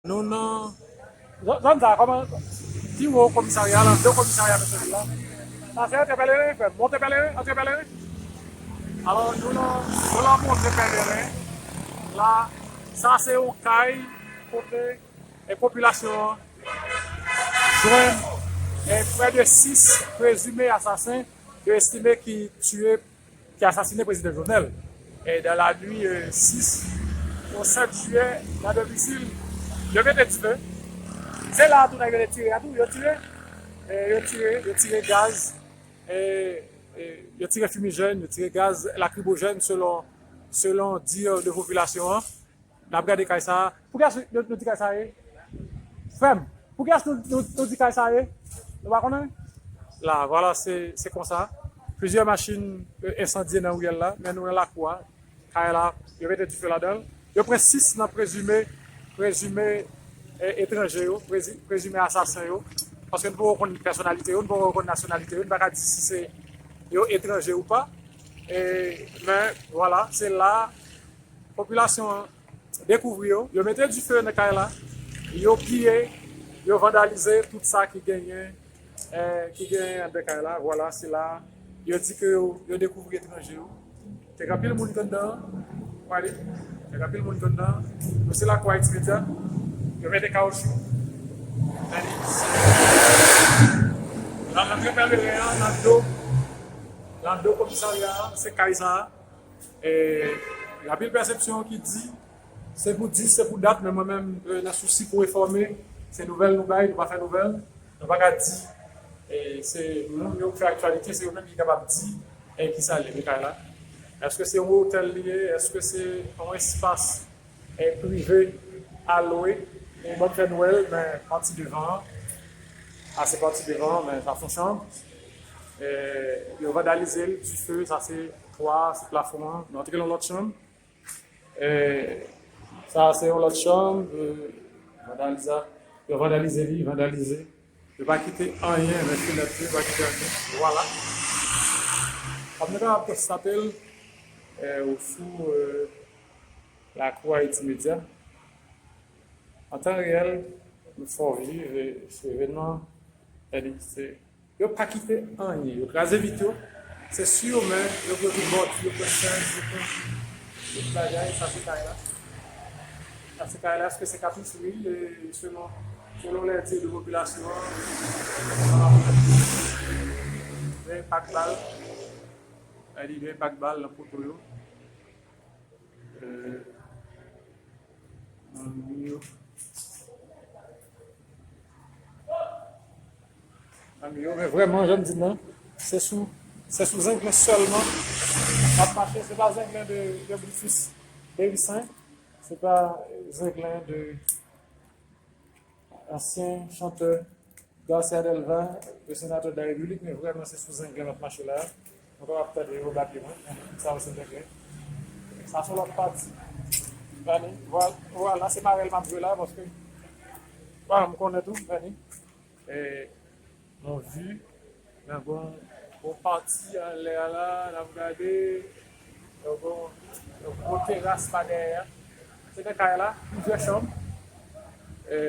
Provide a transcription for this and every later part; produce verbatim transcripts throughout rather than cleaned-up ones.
Nou nan zòn sa, kòman, pi wo komisarya, nan de komisarya Petyonvil la. Sa se antre pèleren, frè m. Monte pèleren, antre pèleren. Alò, nou nan, nou nan monte pèleren. La, sa se yon kay kote e popilasyon an jwenn e prè de sis prezime asasen yo estime ki tiye ki asasinen prezidan Jovenel e dans la nuit euh, six au sept juillet nan domicile. Yo mete dife. Se la tou nèg yo te tire a tou, yo tire, e, yo tire, yo tire gaz, e, e, yo tire fimijèn, yo tire gaz lakribojèn selon, selon di de popilasyon an. N ap gade kay sa a. Poukiyès nou, nou di kay sa a ye? Frè m, poukiyès nou, nou, nou di kay sa a ye? Nou pa konnen? La, vwala, se, se konsa. Plizyè machin, e, ensandye nan riyèl la, men nou nan lakou a. Kay la, yo mete dife ladan l. Yo pran sis nan prezime, prezime, e, etranje yo, prezi-, prezime asasen yo. Paske nou poko konn pèsonalite yo, nou poko konn nasyonalite yo, nou pa ka di si se yo etranje ou pa. E, men, vwala, se la popilasyon an dekouvri yo, yo mete dife nan kay la, yo piye, yo vandalize tout sa ki genyen, e, ki genyen anndan kay la. Vwala, se la yo di ke yo, yo dekouvri etranje yo. Te gen anpil moun ki anndan an, wale, te gen anpil moun ki anndan an. Nou se lakou Haiti Media, yo mete kawotchou. Nan, nan, nan, nan, nan do, nan do komisarya a, se kay sa a. E, gen anpil pèsepsyon ki di, se pou di, se pou dat, men mwen menm, e, nan sousi pou enfòme, se nouvèl nou bay, nou pa fè nouvèl, nou pa ka di, e, se moun yo k fè aktyalite, se yo menm ki kapab di, e, kisa l ye, men kay la. Èske se yon otèl li ye? Èske se yon espas, e, prive a lwe? Yon bann fè nwèl, men pati devan an, a se pati devan an, men sa se yon chanm. E, yo vandalize l, dife, sa se twa, se plafon an. Nou antre nan lòt chanm. E, sa se yon lòt chanm. E, vandaliza-, yo vandalize li, vandalize. Yo pa kite anyen, men fenèt yo, yo pa kite anyen. Vwala. Kòm nou kapab konstate l, e, ou sou, e, lakou Haiti Media. An tan reyèl, nou fè w viv, e, se evènman, e, se Yo pa kite anyen. Yo kraze vit yo. Se si yo men, yo pran tout bòdi, yo pran chèz, yo pran tout bagay, sa se kay la. Sa se kay la, èske se kapis? Wi, e selon, selon lè di de popilasyon an, gen enpak bal. Sa di gen enpak bal nan poto yo. E, nan mi yo. Nan mi yo, men vrèman, jan m di l lan, se sou, se sou zenglen sèlman n ap mache. Se pa zenglen de, de Brutus Berissaint, se pa zenglen de ansyen chantè Garcia Delva, le senatè de la Repiblik, men vrèman se sou zenglen m ap mache la. Nou kapab tande yo bake mwen, men sa yo se zenglen. Sa se lòt pati. Vwala, vwala, se marèl m ap jwe la, paske, vwala, m konnen tou, vini. E, nou vi, nan gon, gon pati anlè a la, n ap gade. Yon gwo, yon gwo teras pa dèyè a. Se nan kay la, plizyè chanm. E,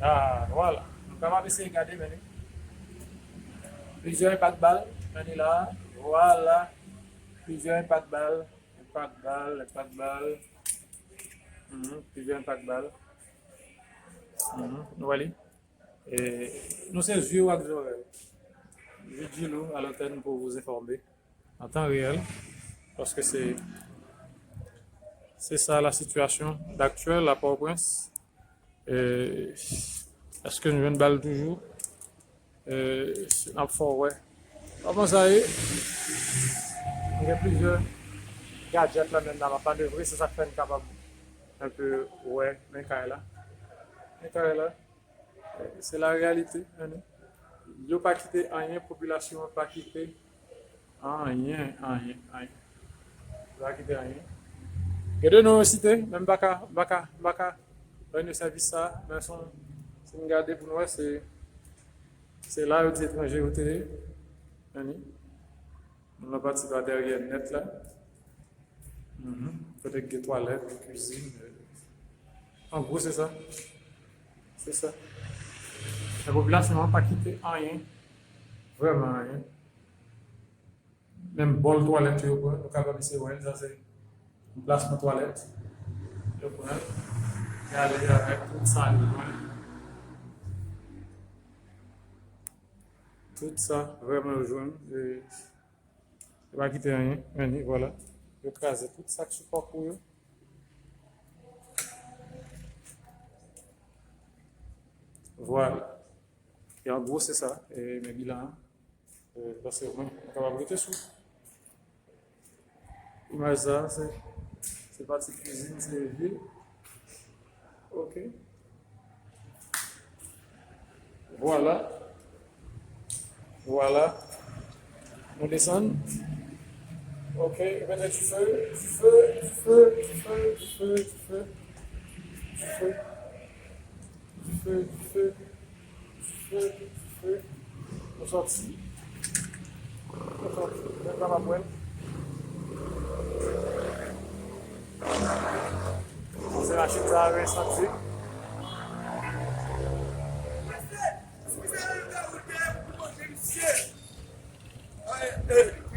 a, vwala. Nou kapab eseye gade, men li. Plizyè enpak bal, men li la. Vwala. Plizyè enpak bal. Enpak bal, enpak bal. Mhm, plizyè enpak bal. Mhm, nou wè li. E, nou se zye w ak zòrèy. Virgilou à l'antenne pour vous informer en temps réel, paske se, se sa la sitiyasyon aktyèl la Pòtoprens. E, èske nou jwenn bal toujou? E, n ap fè w wè kòman sa ye. Nou gen plizyè gadjèt la menm la, m ap manevre, se sa k fè n kapab enpe wè, men kay la. Men kay la. Se la reyalite, men yo pa kite anyen, popilasyon an pa kite anyen, anyen, anyen. Yo pa kite anyen. Gen de non yo site, men m pa ka, m pa ka, m pa ka rann yo sèvis sa, men son, si n gade pou n wè, se, se la yo di etranje yo te ye, men nou nan pati pa dèyè nèt la. Mhm. Kote k gen twalèt, kizin, e, An gwo, se sa. Se sa. Men popilasyon an pa kite anyen, vrèman anyen. Menm bòl twalèt yo pran, nou kapab eseye wè l, sa se anplasman twalèt. Yo pran l, y ale avèk tout sa yo pran. Tout sa, vrèman, yo jwenn. E, yo pa kite anyen, men ni, vwala. Yo kraze tout sa k sou pakou yo. Vwala. E an gwo, se sa, e, men bilan an. E, paske mwen, mwen kapab rete sou imaj sa, se, se pati kwizin, se vil. Ok. Vwala. Vwala. Nou desann. Ok, mete dife, dife, dife, dife, dife, dife. Dife. Dife, dife. Dife, dife. Nou sòti. Nou sòti. Mwen pa pa pran. Se machin sa yo, ensandi.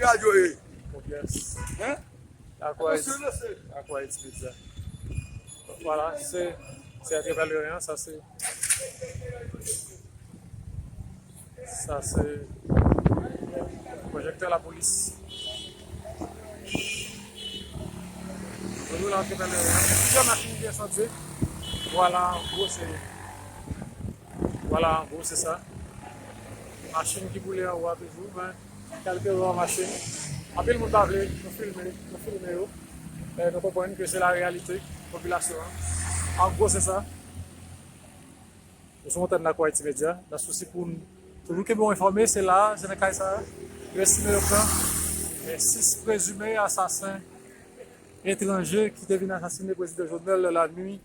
Radyo e. Hein? Aqua X, Aqua X Pizza. Vwala, se, se antre pèleren an, sa se, sa se pwojektè lapolis. Nou la antre pèleren an. Plizyè machin ki ensandye. Vwala, an gwo, se, vwala, an gwo, se sa. Machin ki boule anwo a toujou, men kèlke lwa machin. Anpil moun pa vle nou filme, nou filme yo. Men nou konprann ke se la reyalite popilasyon an. An gwo, se sa. Nou sou antèn Lakou Ayiti Medya, nan sousi pou n toujou kenbe w enfòme, se la, se nan kay sa a. Yo estime yo pran, eh, sis prezime asasen etranje ki te vin asasine prezidan Jovenel la nuit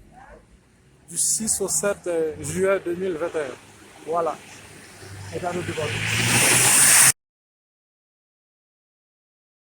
du six au sept, euh, juillet deux mille vingt et un. Vwala. Mete a nou devan nou.